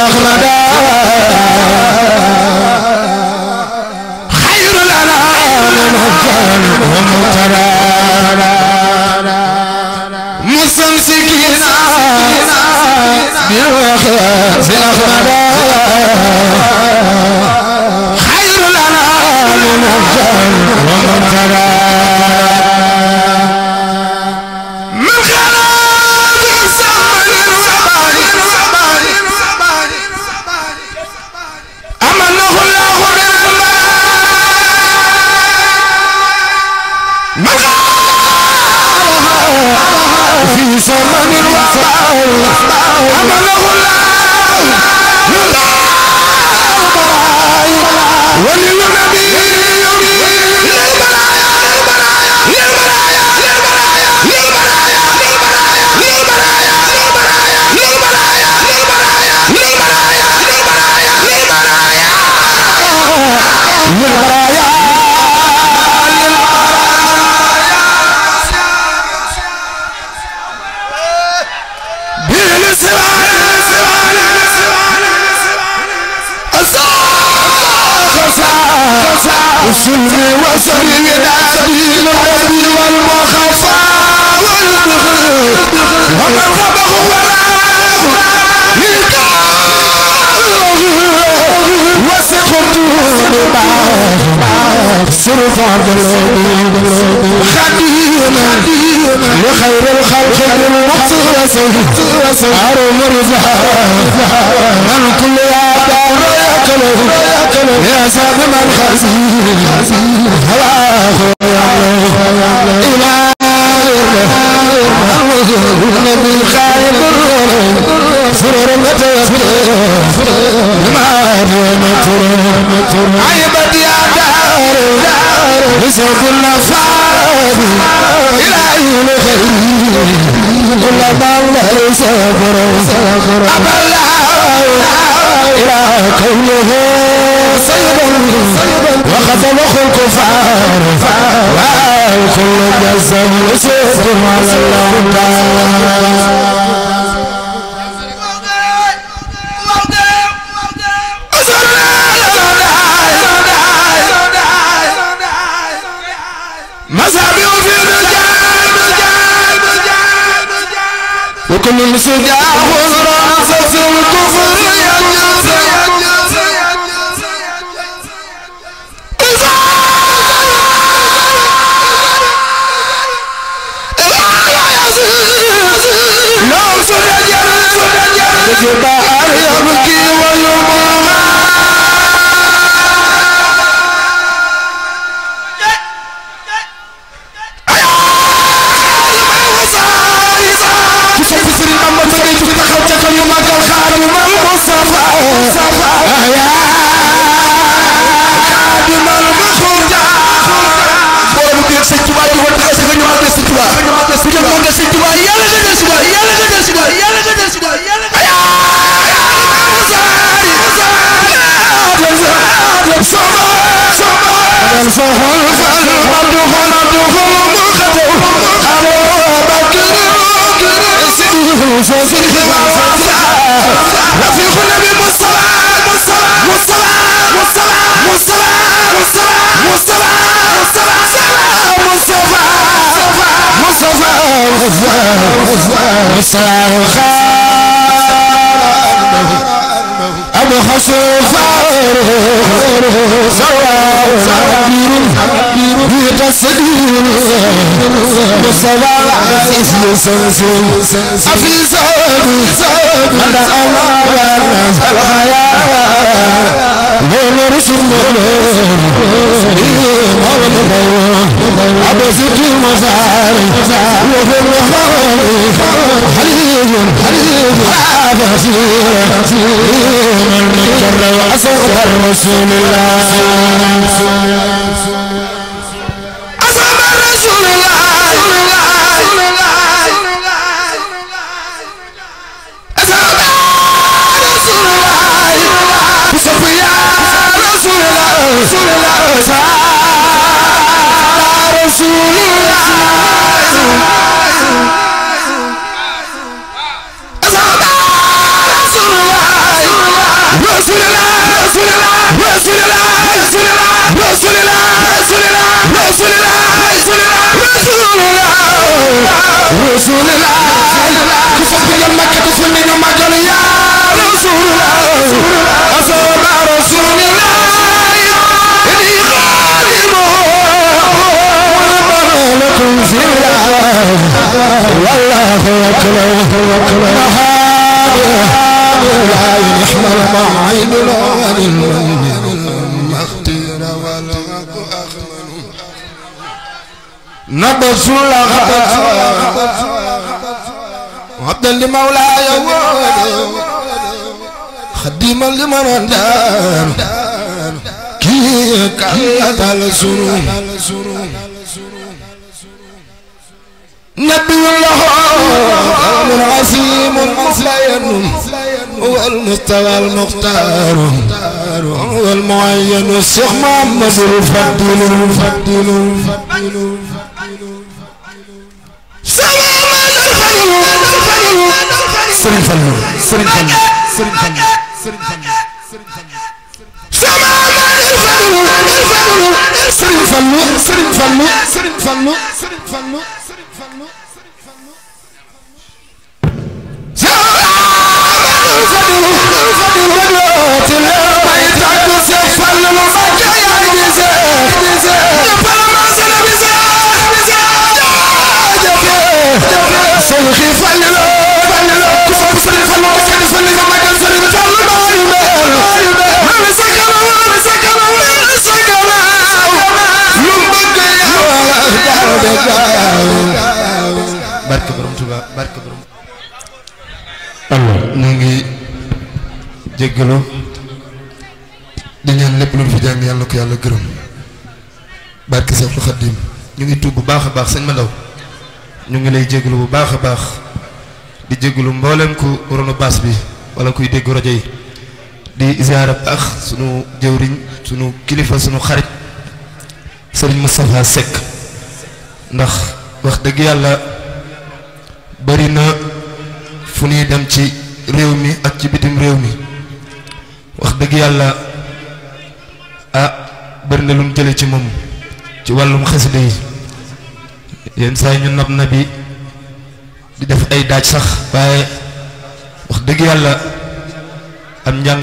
أحمد خير الأنام ومترى مستمسكين بالوخاز أحمد خير الأنام ومترى في زمن الوباء عمله الله وللنبي وسلمي وسلمي نادي العبد والمخفى والمغرب ومن خبه وسخط صرف خديما لخير الخلق المقتصر عرم رزقها من كل عبد يا ساد من خزين هواه النبي خالق سرور متفر ما عيبت يا دار بسوق النفاد إلهي الخير كل ما الله صبر أبى الله إلى كونه سيدا وخطب الكفار وكل جزم يسير على الله مذهبي في الرجال وكل مسجاه راس في الكفر البحر يبكي ويموت رفيق النبي مصطفى أبو حسوفة بتصدير مصطفى اسم سنسل أفي زاد أنا أمام الحياة ونرسل أبو زكي مزار وفي الخارج حليب هذا من مكر وأصغر رسول الله أصغر رسول الله رسول الله نبس عبدا لمولاي خديما لمن دار كي كانت السرور نبي الله قوم عظيم مبين هو المستوى المختار هو المعين الشيخ محمد الفضيل سرين فلو barke borom Tuuba barke borom Allah ñu ngi jéggalu di ñaan lépp lu fi jàng yàlla ko yàlla gërëm barke Seexul Xadiim ñu ngi tuub bu baax a baax sëñ Mandaw ñu ngi lay jéggalu bu baax a baax di jéggalu mboolem ku rono baas bi wala kuy dégg rajo yi di ziyaara baax sunu jëwriñ sunu kilifa sunu xarit Sëriñ Moustapha Seck ndax wax dëgg yàlla bari na fu ñuy dem ci réew mi ak ci bitim réew mi wax dëgg yàlla bari na lu mu jële ci moom ci wàllum xasida yi yenn saa yi ñu nab na bi di def ay daaj sax waaye wax dëgg yàlla am njàng